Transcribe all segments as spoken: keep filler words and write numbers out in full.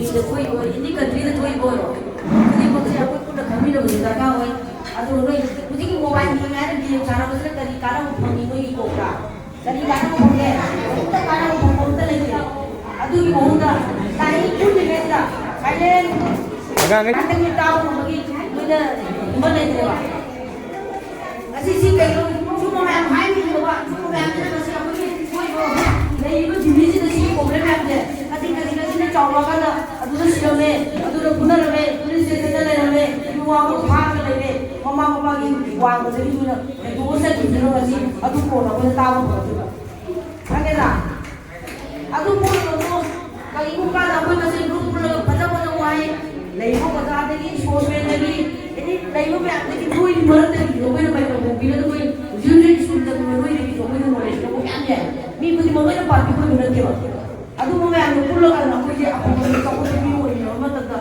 ꯗ ꯊꯣꯛꯏꯕ ꯑꯣꯏꯔꯣ, ꯑꯦꯅꯤ ꯀꯟꯇ꯭ꯔꯤꯗ ꯊꯣꯛꯏꯕ ꯑꯣꯏꯔꯣ, ꯈꯨꯗꯤꯡꯃꯛꯁꯦ ꯑꯩꯈꯣꯏ ꯄꯨꯟꯅ ꯈꯪꯃꯤꯟꯅꯕꯁꯦ ꯗꯔꯀꯥꯔ ꯑꯣꯏ꯫ ꯑꯗꯨꯒ ꯅꯣꯏ ꯍꯧꯖꯤꯛꯀꯤ ꯃꯣꯕꯥꯏꯜ ꯌꯦꯡꯉꯦ ꯍꯥꯏꯅ ꯒꯦꯝ ꯁꯥꯟꯅꯕꯁꯤꯅ ꯀꯔꯤ ꯀꯥꯟꯅꯕ ꯐꯪꯉꯤ ꯅꯣꯏꯒꯤ ꯀꯣꯛꯇ? ꯀꯔꯤ ꯀꯥꯟꯅꯕ ꯐꯪꯒꯦ? ꯑꯃꯠꯇ ꯀꯥꯟꯅꯕ ꯐꯪꯕ ꯑꯃꯠꯇ ꯂꯩꯇꯦ꯫ ꯑꯗꯨꯒꯤ ꯃꯍꯨꯠꯇ ꯂꯥꯏꯔꯤꯛ ꯄꯨꯟꯗ꯭ꯔꯤꯉꯩꯗ ꯁꯥꯏꯂꯦꯟ ꯑꯉꯥꯡꯈꯩ ꯉꯥꯛꯇꯪꯒꯤ ꯇꯥꯕ ꯉꯝꯕꯒꯤ ꯃꯣꯏꯗ ꯍꯤꯡꯕ ꯂꯩꯇ꯭ꯔꯦꯕ꯫ ꯉꯁꯤ ꯁꯤ ꯀꯩꯅꯣ? ꯁꯨꯝꯕ ꯃꯌꯥꯝ ꯍꯥꯏꯔꯤꯕ, ꯁꯨꯝꯕ ꯃꯌꯥꯝꯁꯤꯅ ꯉꯁꯤ ꯑꯩꯈꯣꯏꯒꯤ ꯊꯣꯛꯏꯕ ꯂꯩꯔꯤꯕ ꯗꯤꯜꯂꯤꯁꯤꯗ ꯁꯤꯒꯤ ꯄ꯭ꯔꯣꯕ꯭ꯂꯦꯝ ꯃꯌꯥꯝꯁꯦ ꯈꯖꯤꯛ ꯈꯖꯤꯛ ꯈꯖꯤꯛꯅ ꯆꯥꯎꯔꯛꯑꯀꯥꯟꯗ ꯑꯗꯨꯗ ꯁꯤꯔꯝꯃꯦ, ꯑꯗꯨꯗ ꯐꯨꯅꯔꯝꯃꯦ, ꯄꯨꯂꯤꯁ ꯁ꯭ꯇꯦꯁꯟꯗ ꯂꯩꯔꯝꯃꯦ, ꯌꯨ ꯋꯥꯡꯕ ꯐꯥꯔꯒ ꯂꯩꯔꯦ, ꯃꯃꯥ ꯃꯄꯥꯒꯤ ꯋꯥꯡꯕꯗꯒꯤ ꯃꯤꯅ ꯍꯦꯟꯗꯣꯛꯑ ꯆꯠꯈꯤꯕꯗꯨꯅ ꯉꯁꯤ ꯑꯗꯨ ꯀꯣꯟꯅ ꯑꯩꯈꯣꯏꯅ ꯇꯥꯕ ꯐꯪꯉꯛꯇꯣꯏꯕ꯫ ꯈꯪꯉꯦꯗ? ꯑꯗꯨ ꯄꯣꯠꯇꯨ ꯀꯔꯤꯒꯨꯝꯕ ꯀꯥꯟꯗ ꯑꯩꯈꯣꯏ ꯃꯁꯦꯟ ꯒ꯭ꯔꯨꯞ ꯄꯨꯜꯂꯒ ꯐꯖ ꯐꯖ ꯋꯥꯍꯩ ꯂꯩꯕ ꯑꯣꯖꯥꯗꯒꯤ, ꯏꯁꯄꯣꯔꯠꯁꯃꯦꯟꯗꯒꯤ, ꯑꯦꯅꯤ ꯂꯩꯕ ꯃꯌꯥꯝꯗꯒꯤ ꯅꯣꯏꯒꯤ ꯃꯔꯛꯇꯒꯤ ꯑꯩꯈꯣꯏꯅ ꯃꯥꯏꯀ꯭ꯔꯣꯐꯣꯟ ꯄꯤꯔꯒ ꯅꯣꯏ ꯍꯧꯖꯤꯛ ꯍꯧꯖꯤꯛ ꯁ꯭ꯀꯨꯜ ꯇꯝꯃꯤꯕ ꯅꯣꯏꯗꯒꯤꯁꯨ ꯑꯩꯈꯣꯏꯅ ꯅꯣꯂꯦꯖ ꯂꯧꯕ ꯃꯌꯥꯝ ꯌꯥꯏ꯫ ꯃꯤ ꯈꯨꯗꯤꯡꯃꯛ ꯂꯣꯏꯅ ꯄꯥꯝꯕꯤ ꯈꯣꯏꯕ ꯅꯠꯇꯦꯕ꯫ ꯑꯗꯨꯝꯕ ꯃꯌꯥꯝꯗꯣ ꯄꯨꯜꯂꯀꯥꯟꯗ ꯑꯩꯈꯣꯏꯁꯦ ꯑꯐꯕ ꯆꯥꯎꯈꯠꯄ ꯃꯤ ꯑꯣꯏꯅꯕ ꯃꯇꯝꯗ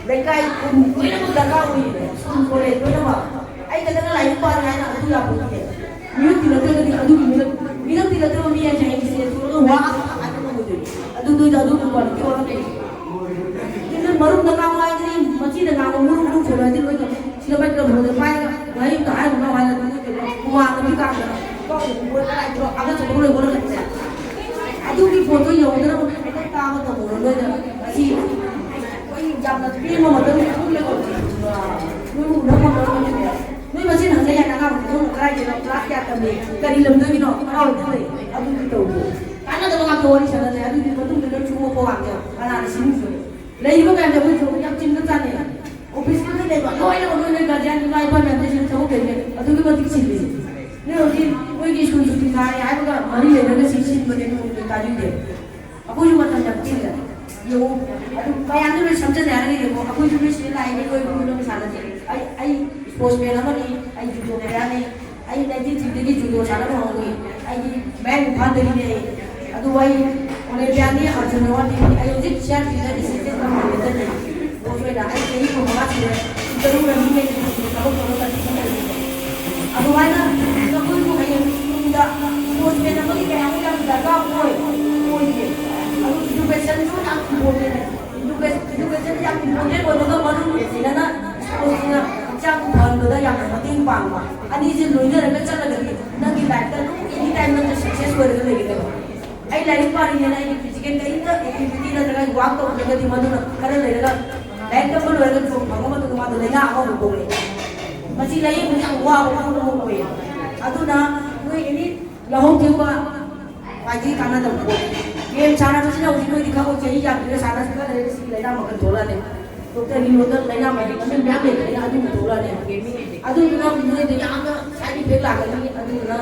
ꯂꯩꯀꯥꯏ ꯈꯨꯟ ꯂꯣꯏꯅꯃꯛ ꯗꯔꯀꯥꯔ ꯑꯣꯏꯌꯦ꯫ ꯁ꯭ꯀꯨꯜ ꯀꯣꯂꯦꯖ ꯂꯣꯏꯅꯃꯛ꯫ ꯑꯩ ꯈꯛꯇꯅ ꯂꯥꯏꯔꯤꯛ ꯄꯥꯔꯦ ꯍꯥꯏꯅ ꯑꯗꯨ ꯌꯥꯄꯣꯟꯇꯦ꯫ ꯃꯤꯔꯛ ꯇꯤꯜꯂꯛꯇ꯭ꯔꯒꯗꯤ ꯑꯗꯨꯒꯤ ꯃꯤꯔꯛ, ꯃꯤꯔꯛ ꯇꯤꯜꯂꯛꯇꯕ ꯃꯤ ꯍꯥꯏꯁꯦ ꯍꯌꯦꯡ ꯁꯦꯟ ꯊꯣꯛꯂꯒ ꯋꯥ ꯑꯃꯇ ꯍꯥꯏꯕ ꯉꯝꯃꯣꯏꯗꯣꯏꯅꯤ꯫ ꯑꯗꯨ ꯅꯣꯏꯗ ꯑꯗꯨꯒꯤ ꯀ꯭ꯋꯥꯂꯤꯇꯤ ꯋꯥꯠꯂꯛꯀꯅꯤ꯫ ꯅꯪ ꯃꯔꯨꯝꯗ ꯉꯥꯡꯉꯨ ꯍꯥꯏꯗꯨꯅꯤ, ꯃꯆꯤꯗ ꯉꯥꯡꯉꯨ ꯃꯨꯔꯨ ꯃꯨꯔꯨ ꯁꯣꯜꯂꯣ ꯍꯥꯏꯗꯤ ꯂꯣꯏ ꯉꯝꯃꯦ꯫ ꯁꯤꯗ ꯃꯩ ꯀꯔꯝꯕ ꯍꯧꯗꯦ ꯄꯥꯏꯔꯒ ꯉꯥꯔꯤ ꯑꯝꯇ ꯍꯥꯏꯔꯨꯅꯨ ꯍꯥꯏꯔ ꯑꯗꯨ ꯀꯩꯅꯣ ꯍꯨꯃꯥꯡꯗ ꯃꯤ ꯀꯥꯡꯗꯅ ꯀꯣꯛ ꯃꯣꯏ ꯀꯗꯥꯏꯗꯣ ꯑꯒꯠ ꯆꯠꯄ ꯂꯣꯏ ꯑꯣꯜꯂꯒꯅꯤꯁꯦ꯫ ꯑꯗꯨꯒꯤ ꯄꯣꯠꯇꯣ ꯌꯧꯗꯅꯕ ꯍꯦꯛꯇ ꯇꯥꯕ ꯇꯝꯃꯨꯔꯣ ꯅꯣꯏꯅ꯫ ꯉꯁꯤ ꯑꯩꯈꯣꯏ ꯌꯥꯝꯅ ꯄꯦꯟꯕ ꯃꯇꯝ ꯑꯃ ꯂꯩꯕ ꯅꯣꯏꯕꯨ ꯎꯅꯕ ꯐꯪꯕ ꯅꯨꯃꯤꯠꯅꯦ꯫ ꯅꯣꯏ ꯃꯁꯦꯟ ꯍꯪꯅ ꯌꯥꯏ, ꯑꯉꯥꯡ ꯈꯨꯗꯣꯡꯅ ꯀꯗꯥꯏꯗꯩꯅꯣ, ꯀ꯭ꯂꯥꯁ ꯀꯌꯥ ꯇꯝꯃꯤ, ꯀꯔꯤ ꯂꯝꯗꯒꯤꯅꯣ, ꯀꯔꯥꯏꯋꯥꯏꯗ ꯂꯩ, ꯑꯗꯨꯗꯤ ꯇꯧꯗꯦ꯫ ꯀꯥꯟꯅꯗꯕ ꯉꯥꯛꯇ ꯋꯥꯔꯤ ꯁꯥꯟꯅꯁꯦ꯫ ꯑꯗꯨꯒꯤ ꯃꯇꯨꯡꯗ ꯅꯣꯏ ꯁꯨꯝꯕ ꯄꯣ ꯉꯥꯛꯇ ꯀꯅꯥꯅ ꯁꯤꯟꯕꯤꯗꯣꯏꯅꯣ? ꯂꯩꯔꯤꯕ ꯃꯌꯥꯝꯁꯦ ꯑꯩꯈꯣꯏ ꯁꯨꯝ ꯌꯥꯝ ꯆꯤꯟꯕ ꯆꯥꯅꯩ꯫ ꯑꯣꯐꯤꯁꯀꯤ ꯂꯩꯕ ꯂꯣꯏꯅꯃꯛ ꯅꯣꯏ ꯅꯣꯏ ꯒꯥꯔꯖꯤꯌꯥꯟ ꯏꯃꯥ ꯏꯄꯥ ꯃꯌꯥꯝꯁꯦ ꯁꯤꯗ ꯊꯕꯛ ꯂꯩꯔꯦ꯫ ꯑꯗꯨꯛꯀꯤ ꯃꯇꯤꯛ ꯆꯤꯜꯂꯤ꯫ ꯅꯣꯏ ꯍꯧꯖꯤꯛ ꯃꯣꯏꯒꯤ ꯁ꯭ꯀꯨꯜ ꯁꯨꯇꯤ ꯊꯥꯔꯦ ꯍꯥꯏꯕꯒ ꯃꯔꯤ ꯂꯩꯅꯅ ꯁꯤ ꯁꯤꯟꯕꯅꯦ, ꯅꯣꯡꯃꯒꯤ ꯇꯥꯅꯤꯡꯗꯦ꯫ ꯑꯩꯈꯣꯏꯁꯨ ꯃꯇꯝ ꯌꯥꯝ ꯆꯤꯜꯂꯦ꯫ ꯌꯦꯡꯉꯨ, ꯑꯗꯨ ꯃꯌꯥꯝꯗꯣ ꯂꯣꯏ ꯁꯝꯖꯟꯅꯔꯒ ꯌꯦꯡꯉꯣ꯫ ꯑꯩꯈꯣꯏꯁꯨ ꯂꯣꯏ ꯁꯤꯗ ꯂꯥꯛꯏꯅꯦ, ꯂꯣꯏ ꯄꯨꯟꯅ ꯄꯩꯁꯥ ꯅꯠꯇꯦ꯫ ꯑꯩ, ꯑꯩ ꯁ꯭ꯄꯣꯔꯠꯁꯃꯦꯟ ꯑꯃꯅꯤ, ꯑꯩ ꯖꯨꯗꯣ ꯄ꯭ꯂꯦꯌꯔꯅꯤ, ꯑꯩ ꯅꯥꯏꯟꯇꯤꯟ ꯊ꯭ꯔꯤꯗꯒꯤ ꯖꯨꯗꯣ ꯁꯥꯟꯅꯕ ꯍꯧꯔꯛꯏ꯫ ꯑꯩꯗꯤ ꯃꯌꯥꯡ ꯏꯝꯐꯥꯜꯗꯒꯤꯅꯦ ꯑꯩ꯫ ꯑꯗꯨ ꯑꯩ ꯑꯣꯂꯦꯝꯄꯤꯌꯥꯟꯒꯤ ꯑꯥꯔꯖꯨꯟ ꯑꯦꯋꯥꯔꯗ ꯄꯤꯕꯤ꯫ ꯑꯩ ꯍꯧꯖꯤꯛ ꯁꯤꯌꯥꯔ ꯄꯤꯗ ꯑꯦꯁꯤꯁꯇꯦꯟ ꯀꯃꯥꯟꯗꯦꯟꯇꯅꯤ꯫ ꯁ꯭ꯄꯣꯔꯠꯁꯃꯦꯟꯗ ꯑꯩ ꯆꯍꯤ ꯀꯨꯟꯃꯉꯥ ꯁꯨꯔꯦ꯫ ꯇꯔꯨꯛꯅ ꯃꯤ ꯂꯩꯇꯦ, ꯊꯕꯛ ꯇꯧꯔꯒ ꯂꯩ꯫ ꯑꯗꯨꯃꯥꯏꯅ ꯑꯩꯈꯣꯏꯕꯨ ꯍꯌꯦꯡ ꯇꯨꯡꯗ ꯁ꯭ꯄꯣꯔꯠꯁꯃꯦꯟ ꯑꯃꯒꯤ ꯀꯌꯥꯃꯨꯛ ꯌꯥꯝ ꯗꯔꯀꯥꯔ ꯑꯣꯏ, ꯑꯣꯏꯒꯦ꯫ ꯑꯗꯨ ꯏꯗꯨꯀꯦꯁꯟꯁꯨ ꯌꯥꯝ ꯏꯝꯄꯣꯔꯇꯦꯟ ꯑꯣꯏ꯫ ꯁꯕꯖꯦꯛ ꯑꯣꯏꯕꯒ ꯃꯔꯨ ꯅꯨꯄꯤꯅꯅ ꯁ꯭ꯄꯣꯔꯠꯁꯤꯅ ꯍꯛꯆꯥꯡ ꯐꯍꯟꯕꯗ ꯌꯥꯝꯅ ꯃꯇꯦꯡ ꯄꯥꯡꯕ꯫ ꯑꯅꯤꯁꯦ ꯂꯣꯏꯅꯔꯒ ꯆꯠꯂꯒꯗꯤ ꯅꯪꯒꯤ ꯂꯥꯏꯐꯇ ꯑꯗꯨꯝ ꯑꯦꯅꯤ ꯇꯥꯏꯝ ꯅꯪꯁꯦ ꯁꯛꯁꯦꯁ ꯑꯣꯏꯔꯒ ꯂꯩꯒꯅꯦꯕ꯫ ꯑꯩ ꯂꯥꯏꯔꯤꯛ ꯄꯥꯔꯤꯉꯩꯗ ꯑꯩꯒꯤ ꯐꯤꯖꯤꯀꯦꯜ ꯀꯔꯤꯝꯇ ꯑꯦꯛꯇꯤꯚꯤꯇꯤ ꯅꯠꯇ꯭ꯔꯒ ꯑꯩ ꯋꯥꯛ ꯇꯧꯗ꯭ꯔꯒꯗꯤ ꯃꯗꯨꯅ ꯈꯔ ꯂꯩꯔꯒ ꯂꯥꯏꯔꯤꯛ ꯇꯝꯕ ꯂꯣꯏꯔꯒ ꯖꯣꯕ ꯐꯪꯕ ꯃꯇꯝꯗ ꯃꯥꯗꯣ ꯂꯥꯏꯅꯥ ꯑꯃꯃꯨꯛ ꯄꯣꯛꯂꯛꯑꯦ꯫ ꯃꯁꯤ ꯂꯥꯏꯌꯦꯡꯕꯗ ꯌꯥꯝ ꯋꯥꯕ ꯄꯣꯠ ꯑꯃ ꯑꯣꯏꯌꯦ꯫ ꯑꯗꯨꯅ ꯅꯣꯏ ꯑꯦꯅꯤ ꯌꯥꯍꯧ ꯊꯦꯡꯕ ꯈ꯭ꯋꯥꯏꯗꯒꯤ ꯀꯥꯟꯅꯗꯕ ꯄꯣꯠ꯫ ꯒꯦꯝ ꯁꯥꯟꯅꯕꯁꯤꯅ ꯍꯧꯖꯤꯛ ꯅꯣꯏꯗꯤ ꯈꯪꯉꯣꯏ, ꯆꯍꯤ ꯌꯥꯝꯗ꯭ꯔꯤꯉꯩ ꯁꯥꯟꯅꯁꯤ ꯈꯔ ꯂꯩꯔꯒ ꯁꯤꯒꯤ ꯂꯥꯏꯅꯥ ꯃꯈꯜ ꯊꯣꯛꯂꯛꯑꯅꯤ꯫ ꯗꯣꯛꯇꯔꯒꯤ ꯂꯣꯟꯗ ꯂꯥꯏꯅꯥ ꯃꯈꯜ ꯃꯃꯤꯡ ꯃꯌꯥꯝ ꯂꯩꯕꯅꯤꯅ ꯑꯗꯨꯝꯕ ꯊꯣꯛꯂꯛꯑꯅꯤ꯫ ꯑꯗꯨꯗꯨꯅ ꯅꯣꯏꯗ ꯌꯥꯝꯅ ꯁꯥꯏꯠ ꯏꯐꯦꯛ ꯂꯥꯛꯀꯅꯤ꯫ ꯑꯗꯨꯗꯨꯅ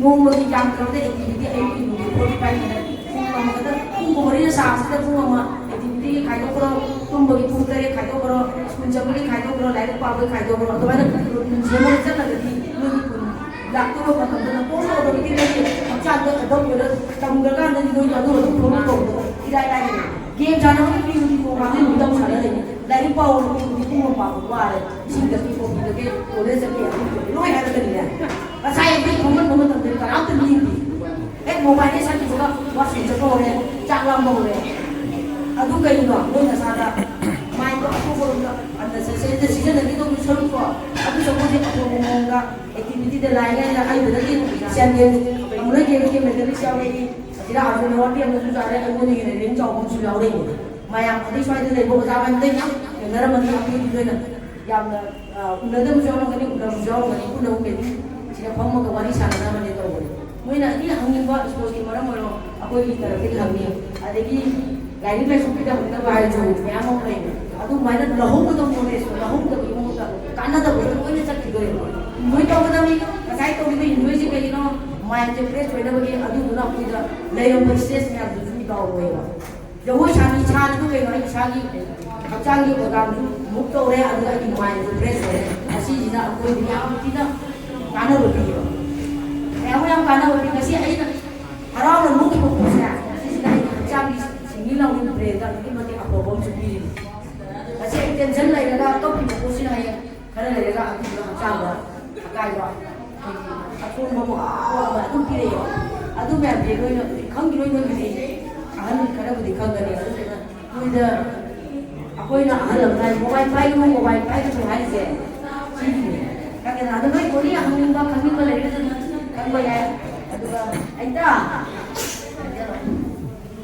ꯅꯣꯡꯃꯒꯤ ꯌꯥꯝꯗ꯭ꯔꯕꯗ ꯑꯦꯛꯇꯤꯚꯤꯇꯤ ꯑꯌꯨꯛꯀꯤ ꯅꯨꯡꯊꯤꯜ ꯐꯣꯔꯇꯤ ꯐꯥꯏꯚ ꯃꯤꯅꯠ ꯄꯨꯡ ꯑꯃꯈꯛꯇ, ꯄꯨꯡ ꯃꯔꯤꯅ ꯁꯥꯕꯁꯤꯗ ꯄꯨꯡ ꯑꯃ ꯑꯦꯛꯇꯤꯚꯤꯇꯤꯒꯤ ꯈꯥꯏꯗꯣꯛꯈ꯭ꯔꯣ, ꯇꯨꯝꯕꯒꯤ ꯄꯨꯡ ꯇꯔꯦꯠ ꯈꯥꯏꯗꯣꯛꯈ꯭ꯔꯣ, ꯁ꯭ꯀꯨꯜ ꯆꯠꯄꯒꯤ ꯈꯥꯏꯗꯣꯛꯈ꯭ꯔꯣ, ꯂꯥꯏꯔꯤꯛ ꯄꯥꯕꯒꯤ ꯈꯥꯏꯗꯣꯛꯈ꯭ꯔꯣ, ꯑꯗꯨꯃꯥꯏꯅ ꯔꯨꯇꯤꯟ ꯁꯦꯝꯃꯒ ꯆꯠꯂꯒꯗꯤ ꯅꯣꯏꯒꯤ ꯄꯨꯟ ꯂꯥꯛꯇꯧꯕ ꯃꯇꯝꯗ ꯅꯈꯣꯡꯗ ꯑꯣꯇꯣꯃꯦꯇꯤꯛ ꯅꯪꯒꯤ ꯍꯛꯆꯥꯡꯗ ꯑꯦꯗꯣꯞ ꯑꯣꯏꯔ ꯇꯝꯈ꯭ꯔꯀꯥꯟꯗꯗꯤ ꯅꯣꯏꯗꯤ ꯑꯗꯨ ꯑꯗꯨꯝ ꯐꯣꯂꯣ ꯇꯧꯕꯗꯣ ꯏꯔꯥꯏ ꯂꯥꯏꯅ꯫ ꯒꯦꯝ ꯁꯥꯟꯅꯕ ꯅꯨꯄꯤ ꯅꯨꯄꯤ ꯅꯣꯡ ꯉꯥꯜꯂꯤ ꯅꯨꯃꯤꯗꯥꯡ ꯁꯥꯟꯅ ꯂꯩꯅꯤ꯫ ꯂꯥꯏꯔꯤꯛ ꯄꯥꯎ ꯅꯨꯄꯤ ꯅꯨꯄꯤ ꯄꯨꯡ ꯑꯃ ꯄꯥꯕ ꯋꯥꯔꯦ꯫ ꯏꯁꯤꯡ ꯊꯛꯀꯦ, ꯀꯣꯐꯤ ꯊꯛꯀꯦ, ꯀꯣꯂꯦꯖ ꯆꯠꯀꯦ, ꯑꯗꯨ ꯆꯠꯀꯦ ꯂꯣꯏ ꯍꯥꯏꯔꯛꯀꯅꯤꯅꯦ꯫ ꯉꯁꯥꯏ ꯑꯩꯈꯣꯏ ꯐꯝꯃꯟꯕ ꯃꯇꯝꯗꯗꯤ ꯀꯅꯥꯝꯇ ꯂꯦꯡꯗꯦ꯫ ꯍꯦꯛ ꯃꯣꯕꯥꯏꯜ ꯍꯦꯛ ꯁꯠꯈꯤꯕꯒ ꯋꯥꯁꯔꯨꯝ ꯆꯠꯄ ꯍꯧꯔꯦ, ꯆꯥꯛ ꯂꯥꯝꯕ ꯍꯧꯔꯦ꯫ ꯑꯗꯨ ꯀꯩꯅꯣ? ꯅꯣꯏ ꯅꯁꯥꯗ ꯃꯥꯏꯟꯗꯣ ꯑꯇꯣꯞꯄꯔꯣꯝꯗ ꯑꯟꯅꯦꯁꯦꯁꯔꯤꯗ ꯁꯤꯖꯤꯟꯅꯈꯤꯗꯧꯕ ꯁꯔꯨꯛꯇꯣ ꯑꯗꯨ ꯁꯔꯨꯛꯄꯨꯗꯤ ꯑꯐꯕ ꯃꯑꯣꯡꯗ ꯑꯦꯛꯇꯤꯚꯤꯇꯤꯗ ꯂꯥꯛꯏꯉꯩꯗ ꯑꯩꯕꯨꯗꯒꯤ ꯁꯦꯟ ꯒꯦꯝ ꯑꯃꯨꯛꯅ ꯒꯦꯝ ꯃꯦꯗꯜꯂꯤꯁ ꯌꯥꯎꯔꯛꯏ꯫ ꯑꯁꯤꯗ ꯑꯥꯔꯖꯨꯟ ꯑꯦꯋꯥꯔꯗ ꯄꯤꯕꯁꯨ ꯌꯥꯔꯦ, ꯑꯩꯉꯣꯟꯗꯒꯤ ꯍꯦꯟꯅ ꯔꯦꯡ ꯆꯥꯎꯕ ꯑꯃꯁꯨ ꯌꯥꯎꯔꯛꯏ꯫ ꯃꯌꯥꯝ ꯑꯗꯩ ꯁ꯭ꯋꯥꯏꯗ ꯂꯩꯕ ꯑꯣꯖꯥ ꯃꯌꯥꯝꯗꯩ ꯌꯥꯝ ꯊꯦꯡꯅꯔꯝꯃꯅꯤ꯫ ꯑꯩꯈꯣꯏꯒꯤ ꯅꯣꯏꯅ ꯌꯥꯝꯅ, ꯑ, ꯎꯅꯗꯕꯁꯨ ꯌꯥꯎꯔꯝꯒꯅꯤ, ꯎꯅꯕꯁꯨ ꯌꯥꯎꯔꯝꯒꯅꯤ, ꯄꯨꯟꯅ ꯑꯃꯨꯛ ꯂꯩꯅꯤ, ꯁꯤꯗ ꯐꯝꯃꯒ ꯋꯥꯔꯤ ꯁꯥꯟꯅꯅꯕꯅꯦ ꯇꯧꯕꯅꯦ꯫ ꯃꯣꯏꯅ ꯑꯦꯅꯤ ꯍꯪꯅꯤꯡꯕ ꯁ꯭ꯄꯣꯔꯠꯁꯀꯤ ꯃꯔꯝ ꯑꯣꯏꯔꯣ, ꯑꯩꯈꯣꯏꯒꯤ ꯇꯔꯐꯇꯒꯤ ꯍꯪꯅꯤ꯫ ꯑꯗꯒꯤ ꯂꯥꯏꯔꯤꯛ ꯂꯥꯏꯁꯨꯒꯤꯗ ꯍꯪꯅꯕ ꯍꯥꯏꯔꯁꯨ ꯃꯌꯥꯝ ꯑꯃ ꯂꯩ꯫ ꯑꯗꯨꯃꯥꯏꯅ ꯂꯧꯍꯧꯒꯗꯕ ꯅꯣꯂꯦꯖꯇꯣ ꯂꯧꯍꯧꯗꯕꯒꯤ ꯃꯍꯨꯠꯇ ꯀꯥꯟꯅꯗꯕꯗꯣ ꯂꯣꯏꯅ ꯆꯠꯈꯤꯗꯣꯏꯅꯦꯕ꯫ ꯏꯟꯖꯣꯏ ꯇꯧꯒꯗꯕꯅꯤ꯫ ꯉꯁꯥꯏ ꯇꯧꯔꯤꯕ ꯏꯟꯖꯣꯏꯁꯦ ꯀꯩꯒꯤꯅꯣ? ꯃꯥꯏꯟꯁꯦ ꯐ꯭ꯔꯦꯁ ꯑꯣꯏꯅꯕꯒꯤ, ꯑꯗꯨꯗꯨꯅ ꯑꯩꯈꯣꯏꯗ ꯂꯩꯔꯝꯕ ꯏꯁꯇ꯭ꯔꯦꯁ ꯃꯌꯥꯝꯗꯨꯁꯨ ꯀꯥꯎꯔꯣꯏꯕ꯫ ꯖꯒꯣꯏ ꯁꯥꯕꯤ ꯁꯥꯔꯤꯗꯨ ꯀꯩꯅꯣ? ꯑꯩ ꯏꯁꯥꯒꯤ ꯍꯛꯆꯥꯡꯒꯤ ꯑꯣꯔꯒꯥꯟꯁꯨ ꯃꯨꯚ ꯇꯧꯔꯦ, ꯑꯗꯨꯒ ꯑꯩꯒꯤ ꯃꯥꯏꯟꯁꯨ ꯐ꯭ꯔꯦꯁ ꯑꯣꯏꯔꯦ꯫ ꯑꯁꯤꯁꯤꯅ ꯑꯩꯈꯣꯏꯗ ꯌꯥꯝ ꯊꯤꯅ ꯀꯥꯟꯅꯕ ꯄꯤꯌꯦꯕ꯫ ꯃꯌꯥꯝ ꯌꯥꯝ ꯀꯥꯟꯅꯕ ꯄꯤ꯫ ꯉꯁꯤ ꯑꯩꯅ ꯍꯔꯥꯎꯅ ꯅꯣꯛꯈꯤꯕ ꯄꯣꯠꯁꯦ, ꯁꯤꯁꯤꯅ ꯑꯩꯒꯤ ꯍꯛꯆꯥꯡꯒꯤ ꯁꯤꯡꯂꯤ ꯂꯥꯎꯅꯤ ꯕ꯭ꯔꯦꯟꯗ ꯑꯗꯨꯛꯀꯤ ꯃꯇꯤꯛ ꯑꯐꯕ ꯑꯃꯁꯨ ꯄꯤꯔꯤꯅꯤ꯫ ꯉꯁꯤ ꯑꯩ ꯇꯦꯟꯁꯟ ꯂꯩꯔꯒ ꯀꯞꯈꯤꯕ ꯄꯣꯠꯁꯤꯅ ꯍꯌꯦꯡ ꯈꯔ ꯂꯩꯔꯒ ꯑꯗꯨꯗꯨꯅ ꯍꯛꯆꯥꯡꯗ ꯑꯀꯥꯏꯕ, ꯑꯩꯈꯣꯏꯒꯤ ꯑꯁꯣꯟꯕ ꯑꯃ ꯑꯗꯨꯝ ꯄꯤꯔꯛꯑꯦꯕ꯫ ꯑꯗꯨ ꯃꯌꯥꯝꯁꯦ ꯅꯣꯏꯅ ꯈꯪꯈꯤꯔꯣꯏ, ꯅꯣꯏꯒꯤꯗꯤ ꯑꯍꯟ ꯈꯔꯕꯨꯗꯤ ꯈꯪꯒꯅꯤ꯫ ꯑꯗꯨꯗꯨꯅ ꯅꯣꯏꯗ ꯑꯩꯈꯣꯏꯅ ꯑꯍꯜ ꯑꯃꯅ ꯍꯥꯏ, "ꯃꯣꯕꯥꯏꯜ ꯄꯥꯏꯒꯅꯨ, ꯃꯣꯕꯥꯏꯜ ꯄꯥꯏꯒꯅꯨ" ꯍꯥꯏꯔꯤꯁꯦ ꯁꯤꯅꯤ꯫ ꯀꯩꯒꯤꯅꯣ? ꯑꯗꯣ ꯅꯣꯏ ꯀꯣꯔꯤꯌꯥ ꯍꯪꯅꯤꯡꯕ, ꯈꯪꯅꯤꯡꯕ ꯂꯩꯔꯒꯁꯨ ꯑꯗꯨꯝ ꯈꯪꯕ ꯌꯥꯏ꯫ ꯑꯗꯨꯒ ꯑꯩꯇ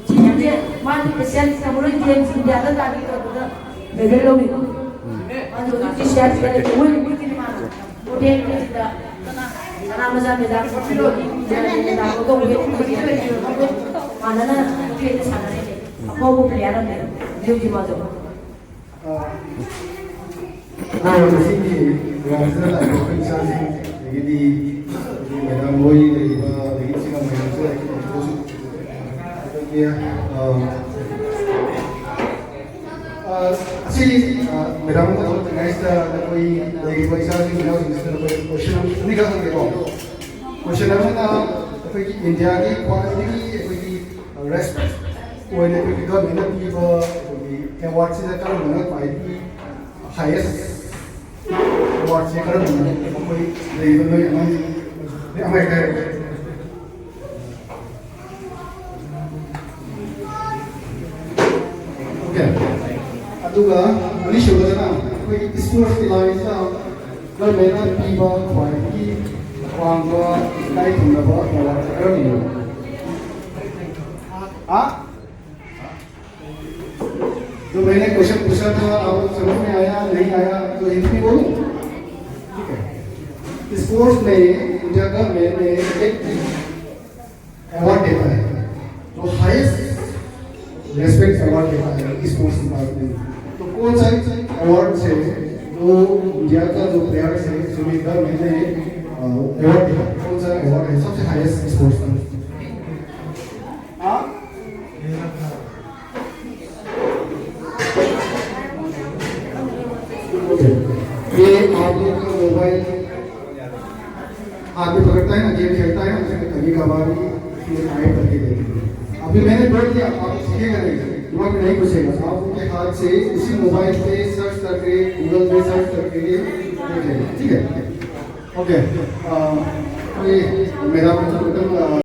ꯁꯤꯁꯦ ꯃꯥꯗꯤ ꯑꯦꯁꯤꯌꯥꯟ ꯀꯃꯟꯋꯦꯜꯊ ꯒꯦꯝꯁ ꯏꯟꯗꯤꯌꯥꯗ ꯇꯥꯈꯤ ꯇꯧꯕꯗ ꯃꯦꯗꯜ ꯂꯧꯔꯤ꯫ ꯃꯥꯗꯤ ꯍꯧꯖꯤꯛꯇꯤ ꯁꯤꯌꯥꯟ ꯁꯤꯌꯥꯟ ꯂꯩꯇꯦ꯫ ꯃꯣꯏ ꯃꯣꯏꯒꯤꯗꯤ ꯃꯥꯅ ꯍꯣꯇꯦꯜꯒꯤꯁꯤꯗ ꯁꯅꯥ ꯃꯆꯥ ꯃꯦꯗꯥꯝ ꯄꯤꯔꯛꯑꯣ, ꯃꯦꯗꯥꯝ ꯂꯧꯊꯣꯛꯄꯒꯤ ꯃꯥꯟꯅꯅ ꯍꯣꯇꯦꯜꯗ ꯁꯥꯟꯅꯔꯤꯅꯦ꯫ ꯑꯐꯥꯎꯕ ꯄ꯭ꯂꯦꯌꯥꯔ ꯑꯃꯅꯦ ꯍꯧꯖꯤꯛ ꯍꯧꯖꯤꯛ ꯃꯥꯁꯨ꯫ ꯑ, ꯉꯁꯤꯒꯤ ꯄ꯭ꯔꯣꯒ꯭ꯔꯥꯝꯁꯤꯗ ꯂꯥꯛꯏꯕ ꯑꯩꯈꯣꯏ ꯏꯆꯥꯁꯤꯡ, ꯑꯗꯒꯤꯗꯤ ꯑꯩꯈꯣꯏꯒꯤ ꯃꯦꯗꯥꯝ ꯍꯣꯏ ꯂꯩꯔꯤꯕ, ꯑꯗꯒꯤ ꯏꯆꯤꯟ ꯏꯅꯥꯎ ꯃꯌꯥꯝꯁꯨ ꯂꯥꯛꯏ, ꯑꯗꯨꯁꯨ ꯑꯗꯒꯤ, ꯑ, ꯑ, ꯑꯁꯤ, ꯑ, ꯃꯦꯗꯥꯝ ꯍꯣꯏ ꯊꯣꯛꯂꯛꯇ꯭ꯔꯤꯉꯩꯁꯤꯗ ꯑꯩꯈꯣꯏ ꯂꯩꯔꯤꯕ ꯏꯆꯥꯁꯤꯡ ꯏꯅꯥꯎꯁꯤꯡꯁꯤꯗ ꯑꯩꯈꯣꯏ ꯀꯣꯏꯁꯟ ꯑꯅꯤꯈꯛ ꯍꯪꯒꯦꯀꯣ꯫ ꯀꯣꯏꯁꯟ ꯑꯃꯅ ꯑꯩꯈꯣꯏꯒꯤ ꯏꯟꯗꯤꯌꯥꯒꯤ ꯈ꯭ꯋꯥꯏꯗꯒꯤ ꯑꯩꯈꯣꯏꯒꯤ ꯔꯦꯁꯄꯦꯛ ꯑꯣꯏꯅ ꯑꯩꯈꯣꯏꯒꯤ ꯒꯚꯔꯟꯃꯦꯟꯠꯅ ꯄꯤꯕ ꯑꯩꯈꯣꯏꯒꯤ ꯑꯦꯋꯥꯔꯗꯁꯤꯗ ꯀꯔꯝꯕꯅ ꯈ꯭ꯋꯥꯏꯗꯒꯤ ꯍꯥꯏꯌꯦꯁ ꯑꯦꯋꯥꯔꯗꯁꯦ ꯀꯔꯝꯕꯅ? ꯑꯩꯈꯣꯏ ꯂꯩꯔꯤꯕ ꯅꯣꯏ ꯑꯉꯥꯡꯁꯤꯡ, ꯅꯣꯏ ꯑꯃ ꯍꯦꯛꯇ ꯍꯥꯏꯔꯛꯑꯣ꯫ ꯑꯣꯀꯦ꯫ ꯑꯗꯨꯒ ꯑꯅꯤꯁꯨꯕꯗꯅ ꯑꯩꯈꯣꯏꯒꯤ ꯏꯁꯄꯣꯔꯠꯁꯀꯤ ꯂꯥꯏꯟꯁꯤꯗ ꯒꯚꯔꯟꯃꯦꯟꯠꯅ ꯄꯤꯕ ꯈ꯭ꯋꯥꯏꯗꯒꯤ ꯋꯥꯡꯕ ꯏꯀꯥꯏ ꯈꯨꯝꯅꯕ ꯑꯦꯋꯥꯔꯗ ꯀꯔꯝꯕꯅꯣ? ꯍꯥ? जो मैंने क्वेश्चन पूछा था, आप समझ में आया, नहीं आया, तो हिंदी में बोलूं? ठीक है। स्पोर्ट्स में इंडिया का मैंने एक अवार्ड देता है, जो हाईएस्ट रेस्पेक्ट अवार्ड देता है स्पोर्ट्स डिपार्टमेंट। तो कौन सा अवार्ड से जो इंडिया का जो प्लेयर्स है, जो भी गवर्नमेंट ने अवार्ड दिया, कौन सा अवार्ड है सबसे हाईएस्ट स्पोर्ट्स का? हाँ? ये आप लोग का मोबाइल हाथ में पकड़ता है ना, गेम खेलता है ना, उसमें कभी कभार भी ये टाइप करके देखेंगे। अभी मैंने बोल दिया, आप सीखेगा नहीं, दिमाग में नहीं घुसेगा। आप उनके हाथ से उसी मोबाइल पे सर्च करके, गूगल पे सर्च करके ये देख लेना, ठीक है? ओके। अ, कोई मेरा मतलब, अ,